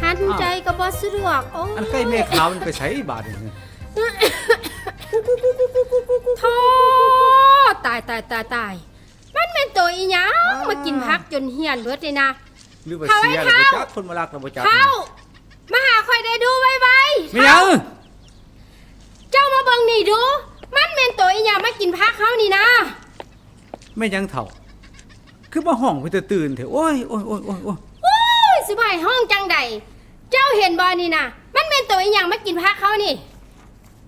ອັນໃດກໍບໍ່ສະດວກ. ໂອ້ຍ ອັນໄກ່ແມ່ຂາວມັນໄປໃສບາດນີ້? ໂທ້ ຕາຍ ຕາຍ ຕາຍ ຕາຍ. ມັນແມ່ນໂຕອີຫຍັງ ອ້າວ ມາກິນຜັກຈົນຫ້ຽນເບິດນີ້ນະ? ຫຼືວ່າເສຍແລ້ວບໍ່ຈັກ ຄົນມາລັກແລ້ວບໍ່ຈັກ. ເຖົ້າ ມາຫາຂ້ອຍໄດ້ດູໄວໆ. ແມ່ນຫຍັງ? ເຈົ້າ ເຈົ້າມາເບິ່ງນີ້ດູ ມັນແມ່ນໂຕອີຫຍັງມາກິນຜັກເຮົານີ້ນະ? ແມ່ນຫຍັງເຖົ້າ? ຄືມາຮ້ອງເປັນຕາຕື່ນແທ້? ໂອ້ຍ ໂອ້ຍ ໂອ້ຍ ໂອ້ຍ ໂອ້ຍ ໂອ້ຍ ຊິໃຫ້ຮ້ອງຈັ່ງໃດ? ເຈົ້າເຫັນບໍ່ນີ້ນະ? ມັນແມ່ນໂຕອີຫຍັງມາກິນຜັກເຮົານີ້?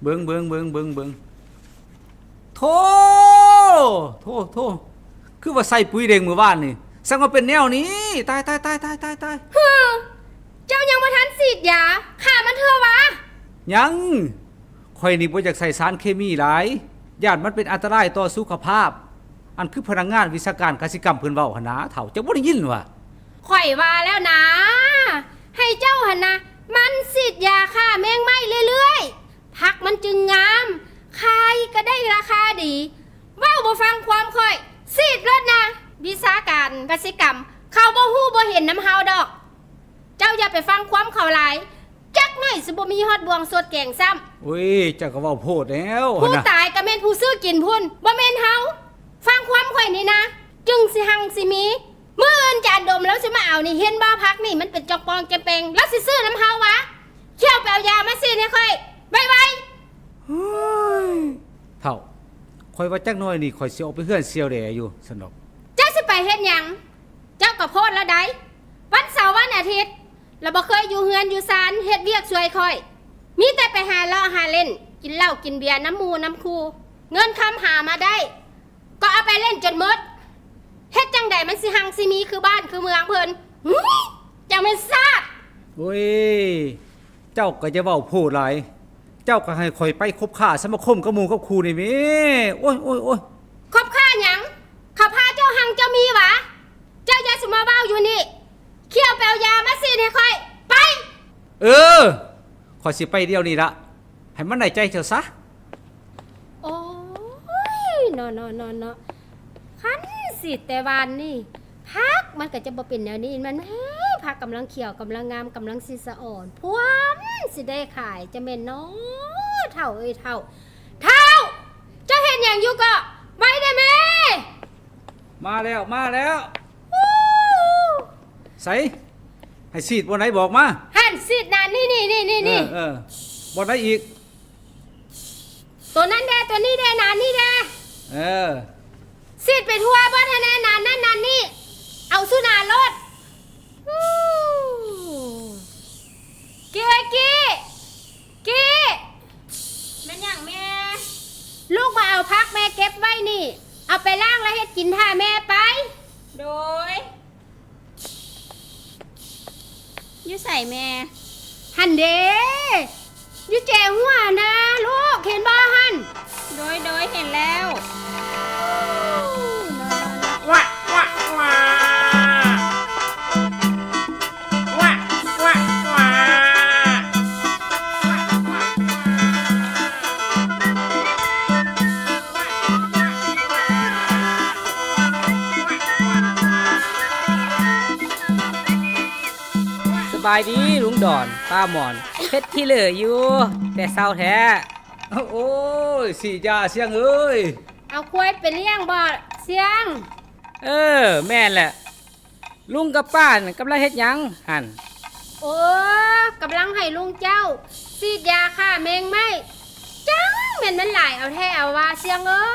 ເບິ່ງ ເບິ່ງ ເບິ່ງ ເບິ່ງ ເບິ່ງ. ໂທ້ ໂທ້ ໂທ້ ຄືວ່າໃສ່ປຸຍເດັງມື້ວານນີ້ ສັງວ່າເປັນແນວນີ້. ຕາຍ ຕາຍ ຕາຍ ຕາຍ ຕາຍ ຕາຍ. ເຮີ ເຈົ້າຍັງບໍ່ທັນສີດຢາຂ້າມັນເທື່ອຫວາ? ຍັງ. ຂ້ອຍນີ້ບໍ່ຢາກໃສ່ສານເຄມີຫຼາຍ ຢ້ານມັນເປັນອັນຕະລາຍຕໍ່ສຸຂະພາບ. ອັນຄືພະນັກງານວິຊາການກະສິກຳເພິ່ນເວົ້າຫັ້ນນາ ເຖົ້າ ເຈົ້າບໍ່ໄດ້ຍິນຫວາ? ຂ້ອຍວ່າແລ້ວນາ ໃຫ້ເຈົ້າຫັ້ນນະ ໝັ່ນສີດຢາຂ້າແມງໄມ້ເລື້ອຍໆ ຜັກມັນຈຶ່ງງາມ ຂາຍກໍໄດ້ລາຄາດີ. ເວົ້າບໍ່ຟັງຄວາມຂ້ອຍ ສີດໂລດນະ. ວິຊາການກະສິກຳເຂົາບໍ່ຮູ້ບໍ່ເຫັນນຳເຮົາດອກ. ເຈົ້າຢ່າໄປຟັງຄວາມເຂົາຫຼາຍ ຈັກໜ້ອຍຊິບໍ່ມີຮອດບ່ວງສົດແກງຊ້ຳ. ໂອ້ຍ ເຈົ້າກໍເວົ້າໂພດແລ້ວ. ຜູ້ຕາຍກໍແມ່ນຜູ້ຊື້ກິນພຸ້ນ ບໍ່ແມ່ນເຮົາ. ຟັງຄວາມຂ້ອຍນີ້ນະ ຈຶ່ງຊິຮັ່ງຊິມີ. ມື້ອື່ນຈານດົມລາວຊິມາເອົານີ້ ເຫັນບໍ່ ຜັກນີ້ມັນເປັນຈອມປອງຈອມແປງ ລາວຊິຊື້ນຳເຮົາຫວາ? ຂ້ຽວໄປເອົາຢາມາສີດໃຫ້ຂ້ອຍ ໄວໆ. ເຮີ້ຍ ເຖົ້າ ຂ້ອຍວ່າຈັກໜ້ອຍນີ້ຂ້ອຍຊິອອກໄປເຮືອນສ່ຽວແຫຼຢູ່ຊັ້ນດອກ. ເຈົ້າຊິໄປເຮັດຫຍັງ? ເຈົ້າກໍໂພດແລ້ວໃດ໋. ວັນເສົາວັນອາທິດ ລາວບໍ່ເຄີຍຢູ່ເຮືອນຢູ່ຊານເຮັດວຽກຊ່ວຍຂ້ອຍ ມີແຕ່ໄປຫາເລາະຫາຫຼິ້ນ ກິນເຫຼົ້າກິນເບຍນຳໝູ່ນຳຄູ່. ເງິນຄຳຫາມາໄດ້ ກໍເອົາໄປຫຼິ້ນຈົນໝົດ. ເຮັດຈັ່ງໃດມັນຊິຮັ່ງຊິມີຄືບ້ານຄືເມືອງເພິ່ນ? ຫື ຈັ່ງແມ່ນຊາດ. ໂອ້ຍ ເຈົ້າກໍຢ່າເວົ້າໂພດຫຼາຍ. ເຈົ້າກໍໃຫ້ຂ້ອຍໄປຄົບຄ້າສະມາຄົມກັບໝູ່ກັບຄູ່ນີ້ແມ້. ໂອ້ຍ ໂອ້ຍ ໂອ້ຍ. ຄົບຄ້າຫຍັງ? ເຂົາພາເຈົ້າຮັ່ງເຈົ້າມີຫວາ? ເຈົ້າຢ່າສູ່ມາເວົ້າຢູ່ນີ້. ຂ້ຽວໄປເອົາຢາມາສີດໃຫ້ຂ້ອຍ ໄປ. ເອີ ຂ້ອຍຊິໄປດຽວນີ້ລະ. ໃຫ້ມັນໄດ້ໃຈເຈົ້າຊະ. ໂອ້ຍ ເນາະ ເນາະ ເນາະ ເນາະ. ຄັນສີດແຕ່ວານນີ້ ຜັກມັນກໍຈະບໍ່ເປັນແນວນີ້. ມັນແມ່ ຜັກກຳລັງຂຽວ ກຳລັງງາມ ກຳລັງຊິສະອອນ ພວມຊິໄດ້ຂາຍ ຈະແມ່ນເນາະ. ເຖົ້າເອີຍ ເຖົ້າ ເຖົ້າ ເຈົ້າເຮັດຫຍັງຢູ່ເກາະ? ໄວແດ່ແມ່. ມາແລ້ວ ມາແລ້ວ. ໃສ ໃຫ້ສີດບ່ອນໃດ ບອກມາ. ຫັ້ນ ສີດນັ້ນ ນີ້ ນີ້ ນີ້ ນີ້ ເອີ ນີ້ ເອີ ບ່ອນໃດອີກ? ໂຕນັ້ນແດ່ ໂຕນີ້ແດ່ ໜານນີ້ແດ່. ເອີ ສີດໄປທົ່ວເບິດຫັ້ນແດ່ ໜານນັ້ນ ໜານນີ້ ເອົາສູ່ໜາໂລດ. ກີ້ເອີຍ ກີ້ ກີ້. ແມ່ນຫຍັງແມ່? ລູກມາເອົາຜັກແມ່ເກັບໄວ້ນີ້ ເອົາໄປລ້າງແລ້ວເຮັດກິນຖ້າແມ່ໄປ. ໂດຍ. ຢູ່ໃສແມ່? ຫັ້ນເດ້ ຢູ່ແຈຫົວນະລູກ ເຫັນບໍ່ຫັ້ນ? ໂດຍ ໂດຍ ເຫັນແລ້ວ. ສະບາຍດີລຸງດອນ ປ້າໝອນ ເຮັດຂີ້ເຫຼີຢູ່ແຕ່ເຊົ້າແທ້. ໂອ້ຍ ສີດຢາຊຽງເອີຍ. ເອົາຄວາຍໄປລ້ຽງບໍ່ຊຽງ? ເອີ ແມ່ນແຫຼະ. ລຸງກັບປ້ານັ້ນກຳລັງເຮັດຫຍັງຫັ້ນ? ໂອ້ ກຳລັງໃຫ້ລຸງເຈົ້າສີດຢາຂ້າແມງໄມ້. ຈັ່ງແມ່ນມັນຫຼາຍເອົາແທ້ເອົາວ່າຊຽງເອີ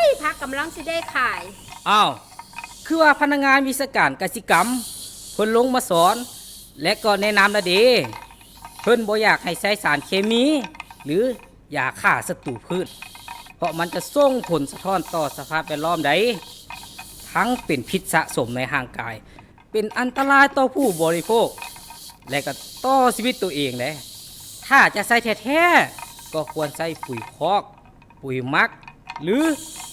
ຍ ຜັກກຳລັງຊິໄດ້ຂາຍ. ອ້າວ ຄືວ່າພະນັກງານວິຊາການກະສິກຳເພິ່ນລົງມາສອນ ແລະ ກໍແນະນຳລະເດ ເພິ່ນບໍ່ຢາກໃຫ້ໃຊ້ສານເຄມີ ຫຼື ຢາຂ້າສັດຕູພືດ ເພາະມັນຈະສົ່ງຜົນສະທ້ອນຕໍ່ສະພາບແວດລ້ອມໃດ ທັງເປັນພິດສະສົມໃນຮ່າງກາຍ ເປັນອັນຕະລາຍຕໍ່ຜູ້ບໍລິໂພກ ແລະ ກໍຕໍ່ຊີວິດໂຕເອງແດ່. ຖ້າຈະໃຊ້ແທ້ໆ ກໍຄວນໃຊ້ປຸຍຄອກ, ປຸຍໝັກ ຫຼື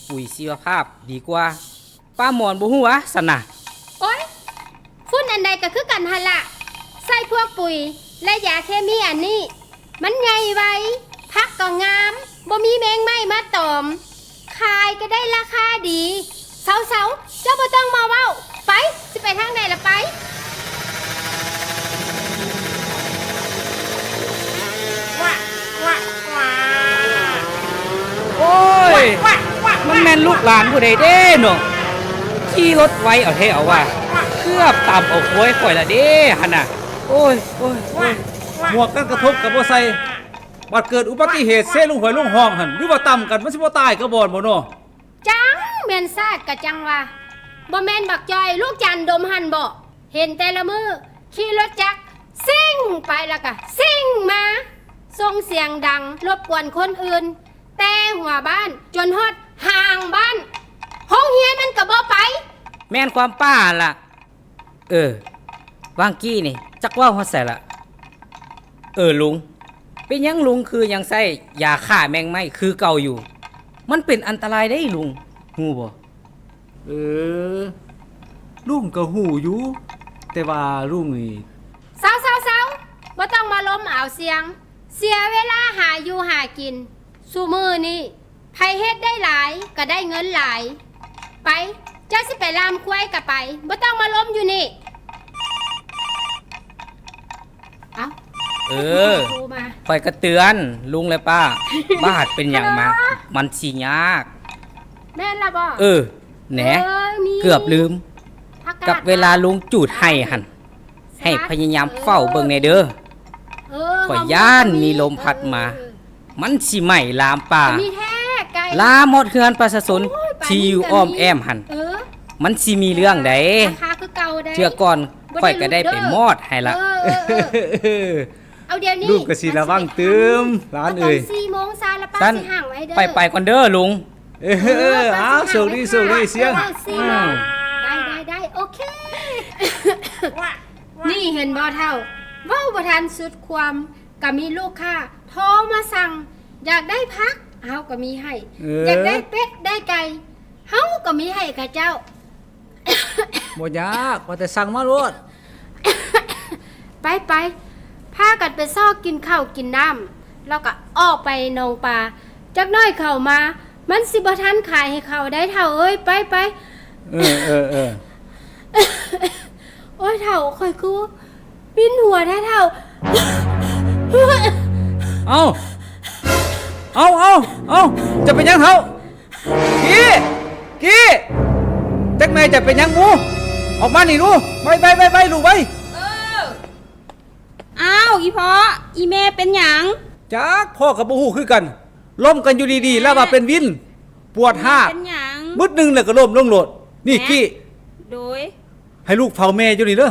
ປຸຍຊີວະພາບດີກວ່າ. ປ້າໝອນບໍ່ຮູ້ຫວາຊັ້ນນະ? ໂອຍ ຝຸ່ນອັນໃດກໍຄືກັນຫັ້ນລະ. ໃຊ້ພວກປຸຍ ແລະ ຢາເຄມີອັນນີ້ ມັນໃຫຍ່ໄວ, ຜັກກໍງາມ, ບໍ່ມີແມງໄມ້ມາຕອມ, ຂາຍກໍໄດ້ລາຄາດີ. ເຊົາໆ ເຈົ້າບໍ່ຕ້ອງມາເວົ້າ. ໄປ, ຊິໄປທາງໃດລະໄປ. ແມ່ນລູກຫຼານຜູ້ໃດເດ້ເນາະ ຂີ່ລົດໄວເອົາແທ້ເອົາວ່າ ເກືອບຕຳເອົາຄວາຍຂ້ອຍລະເດ້ຫັ້ນນະ. ໂອ້ຍ ໂອ້ຍ ໂອ້ຍ ໝວກກັນກະທົບກະບໍ່ໃສ່ ບັດເກີດອຸບັດຕິເຫດເຊລົງຫ້ວຍລົງຮ່ອງຫັ້ນ ຫຼືວ່າຕຳກັນ ມັນຊິບໍ່ຕາຍກະບ່ອນບໍ່ເນາະ? ຈັງແມ່ນຊາດກະຈັ່ງວ່າ ບໍ່ແມ່ນບັກຈ່ອຍລູກຈານດົມຫັ້ນບໍ? ເຫັນແຕ່ລະມື້ຂີ່ລົດຈັກຊິ່ງໄປລະກະຊິ່ງມາ ສົ່ງສຽງດັງລົບກວນຄົນອື່ນ ແຕ່ຫົວບ້ານຈົນຮອດຫາງບ້ານ ໂຮງຮຽນມັນກະບໍ່ໄປ. ແມ່ນຄວາມປ້າຫັ້ນລະ. ເອີ ຫວ່າງກີ້ນີ້ຈັກເວົ້າຮອດໃສລະ? ເອີ ລຸງ ເປັນຫຍັງລຸງຄືຍັງໃຊ້ຢາຂ້າແມງໄມ້ຄືເກົ່າຢູ່? ມັນເປັນອັນຕະລາຍເດ້ລຸງ ຮູ້ບໍ່? ເອີ ລຸງກໍຮູ້ຢູ່ ແຕ່ວ່າລຸງນີ້ ເຊົາໆໆ ບໍ່ຕ້ອງມາລົມອາວສຽງ ເສຍເວລາຫາຢູ່ຫາກິນ. ຊຸມື້ນີ້ໃຜເຮັດໄດ້ຫຼາຍກໍໄດ້ເງິນຫຼາຍ. ໄປ ເຈົ້າຊິໄປລ່າມຄວາຍກໍໄປ ບໍ່ຕ້ອງມາລົມຢູ່ນີ້. ເອົ້າ ເອີ ໂທມາ ຂ້ອຍກໍເຕືອນລຸງແລະປ້າ ບາດເປັນຫຍັງມາ ມັນຊິຍາກ. ແມ່ນລະບໍ? ເອີ ແໜ ເກືອບລືມ ກັບເວລາລຸງຈູດໄຮ່ຫັ້ນ ໃຫ້ພະຍາຍາມເຝົ້າເບິ່ງແດ່ເດີ. ເອີ ຂ້ອຍຢ້ານມີລົມພັດມາ ເອີ ມັນຊິໄໝ້ລາມປ່າ ລາມຮອດເຮືອນປະຊາຊົນທີ່ຢູ່ອ້ອມແອ້ມຫັ້ນ ມັນຊິມີເລື່ອງໃດ. ເທື່ອກ່ອນຂ້ອຍກໍໄດ້ໄປມອດໃຫ້ລະ. ເອີ ເອີ ເອີ ເອົາດຽວນີ້ ລູກກໍຊິລະວັງຕື່ມຫຼານເອີຍ. ສີ່ໂມງຊາລະປ້າຊິຫ້າງໄວ້ເດີ. ໄປ ໄປກ່ອນເດີລຸງ. ເອີ ເອີ ເອົາ ໂຊກດີ ໂຊກດີ ສຽງ. ໄດ້ ໄດ້ ໄດ້ ໂອເຄ. ນີ້ເຫັນບໍ່ເຖົ້າ ເວົ້າບໍ່ທັນສຸດຄວາມ ກໍມີລູກຄ້າໂທມາສັ່ງ ຢາກໄດ້ຜັກ ເຮົາກໍມີໃຫ້. ເອີ ຢາກໄດ້ເປັດໄດ້ໄກ່ ເຮົາກໍມີໃຫ້ເຂົາເຈົ້າ. ບໍ່ຍາກ ວ່າແຕ່ສັ່ງມາໂລດ. ໄປໆ ພາກັນໄປຊອກກິນເຂົ້າກິນນ້ຳ ແລ້ວກໍອອກໄປໜອງປາ. ຈັກໜ້ອຍເຂົ້າມາ ມັນຊິບໍ່ທັນຂາຍໃຫ້ເຂົາໄດ໋ເຖົ້າເອີຍ. ໄປໆ. ເອີ ເອີ ເອີ. ໂອ້ຍ ເຖົ້າ ຂ້ອຍຄືວິນຫົວແທ້ເຖົ້າ. ເອົ້າ ເອົ້າ ເອົ້າ ເອົ້າ ເຈົ້າເປັນຫຍັງເຖົ້າ? ກີ້ ກີ້ ຈັກແມ່ເຈົ້າເປັນຫຍັງ? ອອກມານີ້ດູ. ໄວໆໆໆ ລູກໄວ. ເອີ. ອ້າວ ອີພໍ່ ອີແມ່ເປັນຫຍັງ? ຈັກ ພໍ່ກໍບໍ່ຮູ້ຄືກັນ. ລົມກັນຢູ່ດີໆ ລະວ່າເປັນວິນ ປວດຮາກ ເປັນຫຍັງ? ບຶດໜຶ່ງແລ້ວກໍລົ້ມລົງໂລດ. ນີ້ ແມ່ ກີ້ ໂດຍ ໃຫ້ລູກເຝົ້າແມ່ຢູ່ນີ້ເດີ.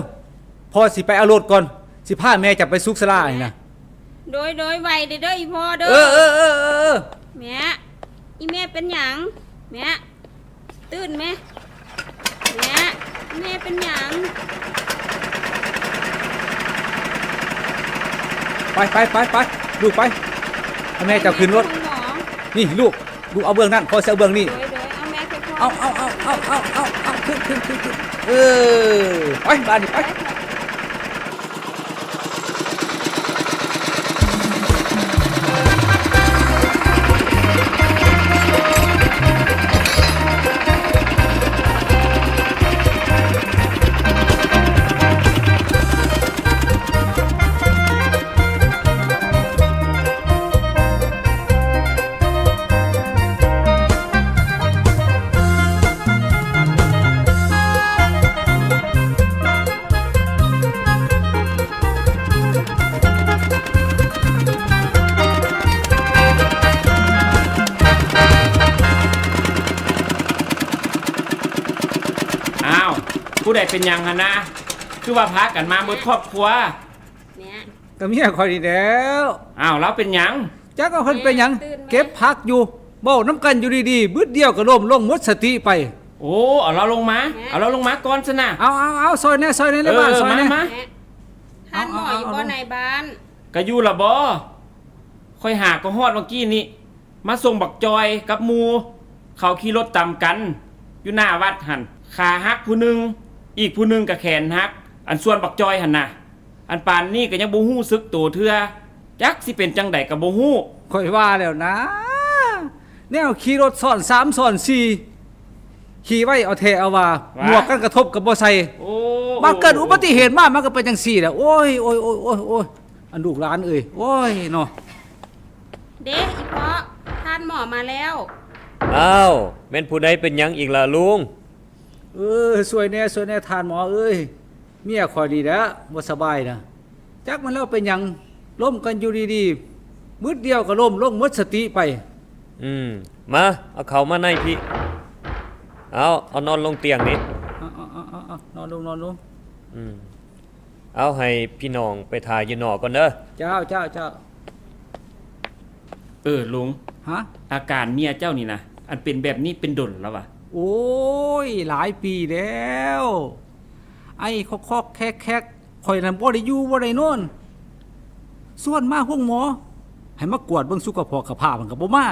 ພໍ່ຊິໄປເອົາລົດກ່ອນ ຊິພາແມ່ເຈົ້າໄປສຸກສາລານີ້ນະ. ໂດຍ ໂດຍ ໄວເດີ ອີພໍ່ເດີ. ເອີ ເອີ ເອີ ເອີ ເອີ. ແມ່ ອີແມ່ເປັນຫຍັງ? ແມ່ ຕື່ນແມ່. ແມ່ ແມ່ເປັນຫຍັງ? ໄປ ໄປ ໄປ ໄປ ລູກໄປ. ເອົາແມ່ເຈົ້າຂຶ້ນລົດ. ນີ້ລູກ ລູກເອົາເບື້ອງນັ້ນ ພໍ່ຊິເອົາເບື້ອງນີ້. ໂດຍ ໂດຍ ເອົາແມ່ຄ່ອຍໆ. ເອົາ ເອົາ ຂຶ້ນ ຂຶ້ນ ຂຶ້ນ ຂຶ້ນ. ເອີ ໄປ ບາດນີ້ໄປ. ອ້າວ ຜູ້ໃດເປັນຫຍັງຫັ້ນນະ? ຄືວ່າພາກັນມາໝົດຄອບຄົວ? ແມ່ ກໍເມຍຂ້ອຍນີ້ແຫຼ້ວ. ອ້າວ ລາວເປັນຫຍັງ? ຈັກວ່າເພິ່ນເປັນຫຍັງ ແມ່ຕື່ນແມ່ ເກັບຜັກຢູ່ ເວົ້ານຳກັນຢູ່ດີໆ ບຶດດຽວກໍລົ້ມລົງໝົດສະຕິໄປ. ໂອ້ ເອົາລາວລົງມາ ແມ່ ເອົາລາວລົງມາກ່ອນຊັ້ນນະ. ເອົາ ເອົາ ເອົາ ຊ່ອຍແດ່ ຊ່ອຍແດ່ ໃນບ້ານ ເອີ ຊ່ອຍແດ່ ມາ ມາ. ແມ່ ທ່ານໝໍຢູ່ບໍ່ ເອົາ ເອົາ ໃນບ້ານ? ກະຢູ່ລະບໍ? ຂ້ອຍຫາກໍຮອດຫວ່າງກີ້ນີ້ ມາສົ່ງບັກຈ່ອຍກັບໝູ່ ເຂົາຂີ່ລົດຕຳກັນຢູ່ໜ້າວັດຫັ້ນ ຂາຫັກຜູ້ໜຶ່ງ ອີກຜູ້ໜຶ່ງກະແຂນຫັກ. ອັນສ່ວນບັກຈ່ອຍຫັ້ນນະ ອັນປານນີ້ກໍຍັງບໍ່ຮູ້ສຶກໂຕເທື່ອ ຈັກຊິເປັນຈັ່ງໃດກໍບໍ່ຮູ້. ຂ້ອຍວ່າແລ້ວນາ ແນວຂີ່ລົດຊ້ອນສາມຊ້ອນສີ່ ຂີ່ໄວເອົາແທ້ເອົາວ່າ ວ່າ ໝວກກັນກະທົບກໍບໍ່ໃສ່. ໂອ້ ມາເກີດອຸບັດຕິເຫດມາ ມັນກໍເປັນຈັ່ງຊີ້ແຫຼະ. ໂອ້ຍ ໂອ້ຍ ໂອ້ຍ ໂອ້ຍ ໂອ້ຍ ອັນລູກຫຼານເອີຍ ໂອ້ຍເນາະ. ເດ້ ອີພໍ່ ທ່ານໝໍມາແລ້ວ. ອ້າວ ແມ່ນຜູ້ໃດເປັນຫຍັງອີກລະລຸງ? ເອີ ຊ່ວຍແດ່ ຊ່ວຍແດ່ທ່ານໝໍເອີຍ, ເມຍຂ້ອຍນີ້ແຫຼະບໍ່ສະບາຍນະ, ຈັກມັນລາວເປັນຫຍັງ ລົ້ມກັນຢູ່ດີໆ ບຶດດຽວກໍລົ້ມລົງໝົດສະຕິໄປ. ອືມ ມາ ເອົາເຂົ້າມາໃນພີ້. ເອົາ ເອົານອນລົງຕຽງນີ້. ເອົາ ເອົາ ເອົາ ນອນລົງ ນອນລົງ. ອືມ ເອົາ ໃຫ້ພີ່ນ້ອງໄປຖ້າຢູ່ນອກກ່ອນເດີ. ເຈົ້າ ເຈົ້າ ເຈົ້າ. ເອີ ລຸງ. ຮະ? ອາການເມຍເຈົ້ານີ້ນະ ອັນເປັນແບບນີ້ເປັນດົນແລ້ວຫວາ? ໂອ້ຍ ຫຼາຍປີແລ້ວ, ໄອຄອກໆແຄກໆ, ຂ້ອຍນັ້ນບໍ່ໄດ້ຢູ່ບໍ່ໄດ້ນອນ. ຊວນມາໂຮງໝໍ ໃຫ້ມາກວດເບິ່ງສຸຂະພອກຂະພາບ ມັນກໍບໍ່ມາ.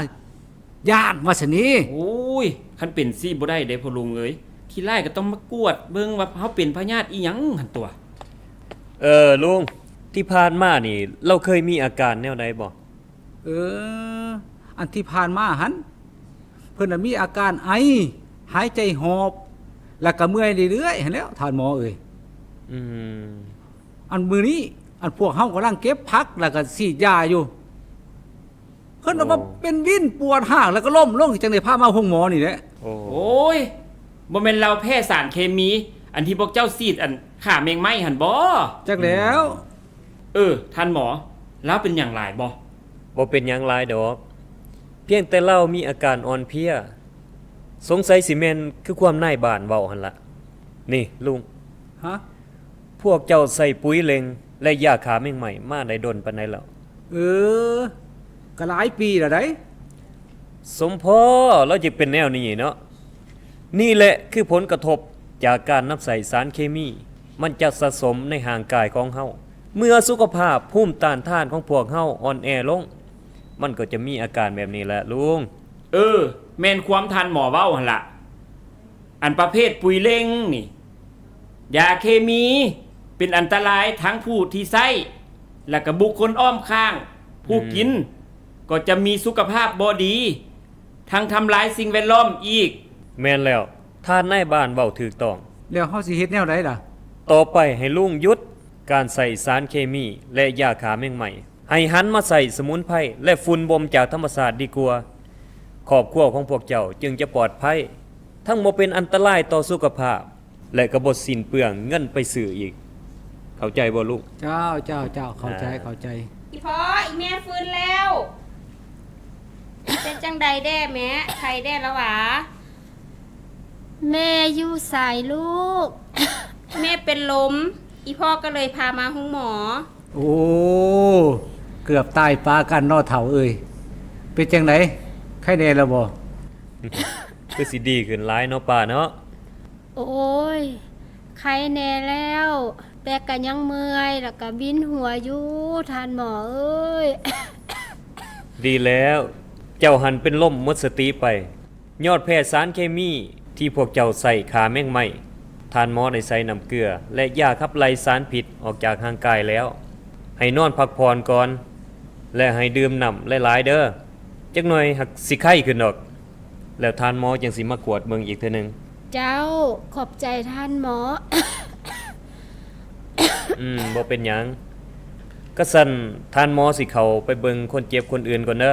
ຢ້ານວ່າຊັ້ນນີ້. ໂອ້ຍ ຄັນເປັນຊີ້ບໍ່ໄດ້ເດ້ພໍ່ລຸງເອີຍ, ຂີ້ຮ້າຍກໍຕ້ອງມາກວດເບິ່ງວ່າເຮົາເປັນພະຍາດອີ່ຫຍັງຫັ້ນຕົວະ. ເອີ ລຸງ, ທີ່ຜ່ານມານີ້ລາວເຄີຍມີອາການແນວໃດບໍ່? ເອີ ອັນທີ່ຜ່ານມາຫັ້ນ ເພິ່ນນະມີອາການໄອ, ຫາຍໃຈຫອບ ແລ້ວກໍເມື່ອຍເລື້ອຍໆຫັ້ນແຫຼ້ວທ່ານໝໍເອີຍ. ອືມ ອັນມື້ນີ້ ອັນພວກເຮົາກຳລັງເກັບຜັກ ແລ້ວກໍສີດຢາຢູ່. ເພິ່ນວ່າ ໂອ້ ເປັນວິນປວດຮາກ ແລ້ວກໍລົ້ມລົງ ຈັ່ງໄດ້ພາມາໂຮງໝໍນີ້ແຫຼະ. ໂອ້ ໂອ້ຍ ບໍ່ແມ່ນລາວແພ້ສານເຄມີ ອັນທີ່ພວກເຈົ້າສີດ ອັນຂ້າແມງໄມ້ຫັ້ນບໍ? ຈັກແລ້ວ. ເອີ ທ່ານໝໍ, ລາວເປັນຫຍັງຫຼາຍບໍ? ບໍ່ເປັນຫຍັງຫຼາຍດອກ, ພຽງແຕ່ລາວມີອາການອ່ອນເພຍ, ສົງໄສຊິແມ່ນຄືຄວາມນາຍບ້ານເວົ້າຫັ້ນລະ. ນີ້ລຸງ. ຮະ? ພວກເຈົ້າໃຊ້ປຸຍເລັ່ງ ແລະ ຢາຂ້າແມງໄມ້ມາໄດ້ດົນປານໃດແລ້ວ? ເອີ ກະຫຼາຍປີແລ້ວໃດ໋. ສົມພໍລາວຈະເປັນແນວນີ້ເນາະ. ນີ້ແຫຼະຄືຜົນກະທົບຈາກການນຳໃຊ້ສານເຄມີ, ມັນຈະສະສົມໃນຮ່າງກາຍຂອງເຮົາ. ເມື່ອສຸຂະພາບພູມຕ້ານທານຂອງພວກເຮົາອ່ອນແອລົງ, ມັນກໍຈະມີອາການແບບນີ້ແຫຼະລຸງ. ເອີ ແມ່ນຄວາມທ່ານໝໍເວົ້າຫັ້ນລະ. ອັນປະເພດປຸຍເລັ່ງນີ້ ຢາເຄມີ ເປັນອັນຕະລາຍທັງຜູ້ທີ່ໃຊ້ ແລະ ກະບຸກຄົນອ້ອມຂ້າງ ຜູ້ ອືມ ກິນ ກໍຈະມີສຸຂະພາບບໍ່ດີ ທັງທຳລາຍສິ່ງແວດລ້ອມອີກ. ແມ່ນແລ້ວ, ທ່ານນາຍບ້ານເວົ້າຖືກຕ້ອງ. ແລ້ວເຮົາຊິເຮັດແນວໃດລະ? ຕໍ່ໄປໃຫ້ລຸງຢຸດການໃຊ້ສານເຄມີ ແລະ ຢາຂ້າແມງໄມ້. ໃຫ້ຫັນມາໃຊ້ສະໝຸນໄພ ແລະ ຝຸ່ນບົ່ມຈາກທຳມະຊາດດີກວ່າ. ຄອບຄົວຂອງພວກເຈົ້າຈຶ່ງຈະປອດໄພ, ທັງບໍ່ເປັນອັນຕະລາຍຕໍ່ສຸຂະພາບ ແລະ ກໍບໍ່ສິ້ນເປືອງເງິນໄປຊື້ອີກ. ເຂົ້າໃຈບໍ່ລຸງ? ເຈົ້າ, ເຈົ້າ, ເຈົ້າ, ເຂົ້າໃຈ, ອ່າ ເຂົ້າໃຈ. ອີພໍ່, ອີແມ່ຟື້ນແລ້ວ. ເປັນຈັ່ງໃດແດ່ແມ່? ໄຂ້ແດ່ລະຫວາ? ແມ່ຢູ່ໃສລູກ? ແມ່ເປັນລົມ, ອີພໍ່ກໍເລີຍພາມາໂຮງໝໍ. ໂອ້ ເກືອບຕາຍປະກັນເນາະເຖົ້າເອີຍ. ເປັນຈັ່ງໃດ ໄຂ້ແນ່ແລ້ວບໍ່? ຄືຊິດີຂຶ້ນຫຼາຍເນາະປ້າເນາະ. ໂອ້ຍ ໄຂ້ແນ່ແລ້ວ, ແຕ່ກະຍັງເມື່ອຍ ແລ້ວກະວິນຫົວຢູ່ທ່ານໝໍເອີຍ. ດີແລ້ວ, ເຈົ້າຫັ້ນເປັນລົມໝົດສະຕິໄປ. ຍອດແພ້ສານເຄມີທີ່ພວກເຈົ້າໃຊ້ຂ້າແມງໄມ້, ທ່ານໝໍໄດ້ໃສ່ນ້ຳເກືອ ແລະ ຢາຂັບໄລ່ສານພິດອອກຈາກຮ່າງກາຍແລ້ວ. ໃຫ້ນອນພັກຜ່ອນກ່ອນ ແລະ ໃຫ້ດື່ມນ້ຳຫຼາຍໆເດີ. ຈັກໜ່ອຍຫາກຊິໄຄຂຶ້ນດອກ, ແລ້ວທ່ານໝໍຈັ່ງຊິມາກວດເບິ່ງອີກເທື່ອໜຶ່ງ. ເຈົ້າ, ຂອບໃຈທ່ານໝໍ. ອືມ, ບໍ່ເປັນຫຍັງ. ກະຊັ້ນທ່ານໝໍຊິເຂົ້າໄປເບິ່ງຄົນເຈັບຄົນອື່ນກ່ອນເດີ.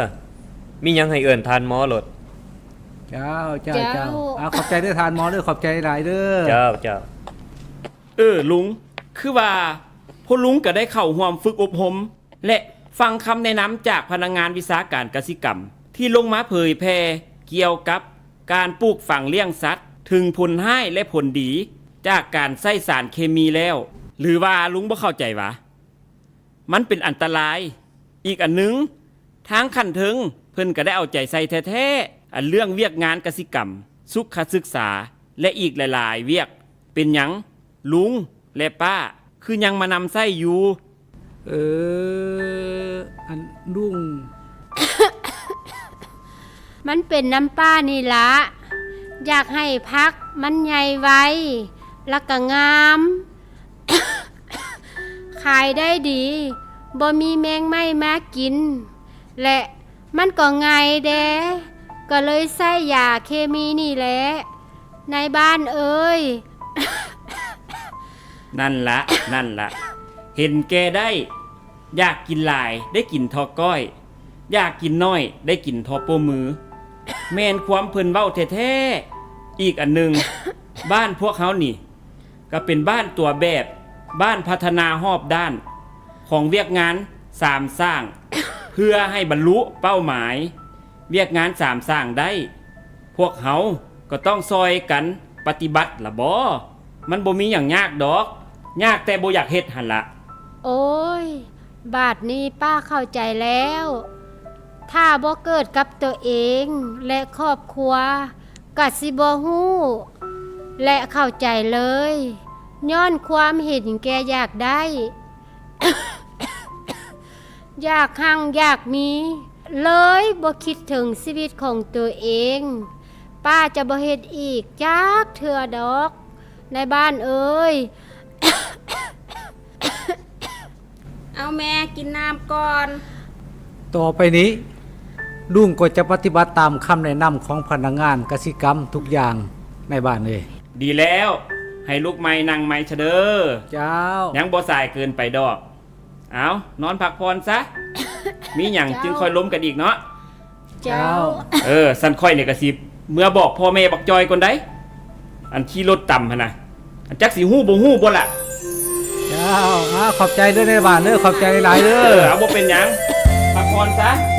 ມີຫຍັງໃຫ້ເອີ້ນທ່ານໝໍໂລດ. ເຈົ້າ, ເຈົ້າ, ເຈົ້າ. ເຈົ້າ. ອາ, ຂອບໃຈເດີທ່ານໝໍເດີ, ຂອບໃຈຫຼາຍເດີ. ເຈົ້າ, ເຈົ້າ. ເອີ ລຸງ, ຄືວ່າພວກລຸງກໍໄດ້ເຂົ້າຮ່ວມຝຶກອົບຮົມ ແລະ ຟັງຄຳແນະນຳຈາກພະນັກງານວິຊາການກະສິກຳ ທີ່ລົງມາເຜີຍແຜ່ກ່ຽວກັບການປູກຝັງລ້ຽງສັດ ເຖິງຜົນຮ້າຍ ແລະ ຜົນດີຈາກການໃຊ້ສານເຄມີແລ້ວ. ຫຼືວ່າລຸງບໍ່ເຂົ້າໃຈຫວາ? ມັນເປັນອັນຕະລາຍ. ອີກອັນໜຶ່ງ, ທາງຂັ້ນເທິງເພິ່ນກໍໄດ້ເອົາໃຈໃສ່ແທ້ໆ ອັນເລື່ອງວຽກງານກະສິກຳ, ສຸຂະສຶກສາ ແລະ ອີກຫຼາຍໆວຽກ. ເປັນຫຍັງລຸງ ແລະ ປ້າ ຄືຍັງມານຳໃຊ້ຢູ່? ເອີ ອັນລຸງ. ມັນເປັນນຳປ້ານີ້ລະ, ຢາກໃຫ້ຜັກມັນໃຫຍ່ໄວ ແລ້ວກະງາມ, ຂາຍໄດ້ດີ, ບໍ່ມີແມງໄມ້ມາກິນ ແລະ ມັນກໍງ່າຍແດ່, ກໍເລີຍໃຊ້ຢາເຄມີນີ້ແຫຼະ ນາຍບ້ານເອີຍ. ນັ້ນລະ, ນັ້ນລະ, ເຫັນແກ່ໄດ້. ຢາກກິນຫຼາຍໄດ້ກິນທໍ່ກ້ອຍ, ຢາກກິນໜ້ອຍໄດ້ກິນທໍ່ໂປ້ມື. ແມ່ນຄວາມເພິ່ນເວົ້າແທ້ໆ. ອີກອັນໜຶ່ງ, ບ້ານພວກເຮົານີ້ ກໍເປັນບ້ານຕົວແບບ, ບ້ານພັດທະນາຮອບດ້ານຂອງວຽກງານສາມສ້າງ ເພື່ອໃຫ້ບັນລຸເປົ້າໝາຍວຽກງານສາມສ້າງໄດ້, ພວກເຮົາກໍຕ້ອງຊ່ອຍກັນປະຕິບັດລະບໍ? ມັນບໍ່ມີຫຍັງຍາກດອກ, ຍາກແຕ່ບໍ່ຢາກເຮັດຫັ້ນລະ. ໂອ້ຍ, ບາດນີ້ປ້າເຂົ້າໃຈແລ້ວ. ຖ້າບໍ່ເກີດກັບຕົວເອງ ແລະ ຄອບຄົວ ກະຊິບໍ່ຮູ້ ແລະ ເຂົ້າໃຈເລີຍ, ຍ້ອນຄວາມເຫັນແກ່ຢາກໄດ້ ຢາກຮັ່ງຢາກມີ, ເລີຍບໍ່ຄິດເຖິງຊີວິດຂອງຕົວເອງ. ປ້າຈະບໍ່ເຮັດອີກຈັກເທື່ອດອກ ນາຍບ້ານເອີຍ. ເອົາແມ່ ກິນນ້ຳກ່ອນ. ຕໍ່ໄປນີ້ ລຸງກໍຈະປະຕິບັດຕາມຄຳແນະນຳຂອງພະນັກງານກະສິກຳທຸກຢ່າງ ນາຍບ້ານເອີຍ. ດີແລ້ວ, ໃຫ້ລຸກໃໝ່ນັ່ງໃໝ່ຊະເດີ. ເຈົ້າ. ຍັງບໍ່ສາຍເກີນໄປດອກ. ເອົາ, ນອນພັກຜ່ອນຊະ. ມີຫຍັງ ເຈົ້າ ຈຶ່ງຄ່ອຍລົມກັນອີກເນາະ. ເຈົ້າ. ເອີ, ຊັ້ນຂ້ອຍນີ້ກະຊິເມືອບອກພໍ່ແມ່ບັກຈ່ອຍກ່ອນໃດ໋, ອັນຂີ່ລົດຕຳຫັ້ນນະ, ອັນຈັກຊິຮູ້ບໍ່ຮູ້ບໍ່ລະ. ເຈົ້າ. ອາ, ຂອບໃຈເດີນາຍບ້ານເດີ, ຂອບໃຈຫຼາຍໆເດີ. ເອີ, ເອົາ, ບໍ່ເປັນຫຍັງ, ພັກຜ່ອນຊະ.